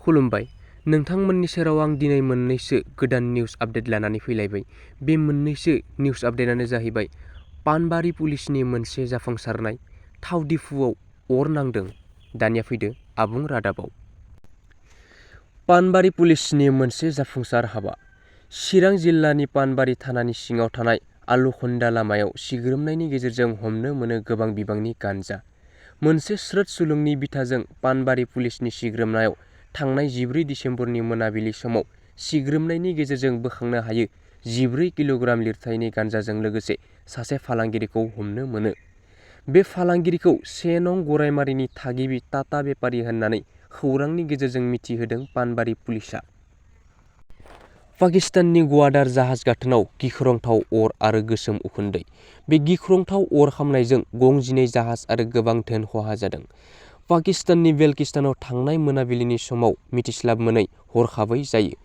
खुलुमबाय नोंथांमोननि सेराव आं दिनै मोननैसो गोदान निउस आपडेट लानानै फैलायबाय। बे मोननैसो निउस आपडेटआनो जाहैबाय पानबारि पुलिसनि मोनसे जाफुंसारनाय थाव डिपुआव अर नांदों। दानिया फैदो आबुं रादाबाव। पानबारि पुलिसनि मोनसे जाफुंसार हाबा। चिरां जिल्लानि पानबारि थानानि सिङाव थानाय आलुखन्दा लामायाव सिग्रोमनायनि गेजेरजों हमनो मोनो गोबां बिबांनि गान्जा। मोनसे स्रोद सुलुंनि बिथाजों पानबारि पुलिसनि सिग्रोमनायाव थांनाय 14 दिसेम्बरनि मोनाबिलि समाव सिग्रोमनायनि गेजेरजों बोखांनो हायो 14 किल'ग्राम लिरथायनि गान्जाजों लोगोसे सासे फालांगिरिखौ हमनो मोनो। बे फालांगिरिखौ 1 नं गरायमारिनि थागिबि टाटा बेपारि होननानै खौरांनि गेजेरजों मिथिहोदों पानबारि पुलिसआ। पाकिस्ताननि गवादार जाहाज गाथोनाव गिख्रंथाव अर आरो गोसोम उखुन्दै। बे गिख्रंथाव अर खामनायजों गंजिनै जाहाज आरो गोबां धोन खहा जादों। पाकिस्ताननि बेलकिस्तानाव थांनाय मोनाबिलिनि समाव मिथिस्लाब मोनै हरखाबै जायो।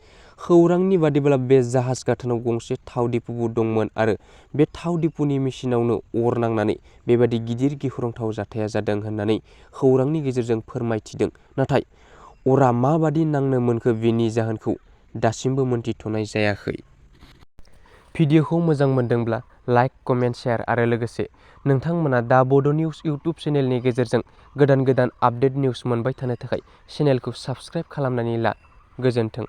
खौरांनि बादिब्ला बे जाहाज गाथोनाव गंसे थाव डिपुबो दंमोन आरो बे थाव डिपुनि मेसिनावनो अर नांनानै बेबादि गिदिर गिख्रंथाव जाथाया जादों होननानै खौरांनि गेजेरजों फोरमायथिदों। नाथाय अरा माबादि नांनो मोनखो बेनि जाहोनखौ दासिमबो मोनथिथ'नाय जायाखै। भिडिअखौ मोजां मोनदोंब्ला लाइक, कमेन्ट, शेयार आरो लोगोसे नोंथांमोना दा बड' निउस इउटुब चेनेलनि गेजेरजों गोदान गोदान आपडेट निउस मोनबाय थानो थाखाय चेनेलखौ साबस्क्राइब खालामनानै ला। गोजोन्थों।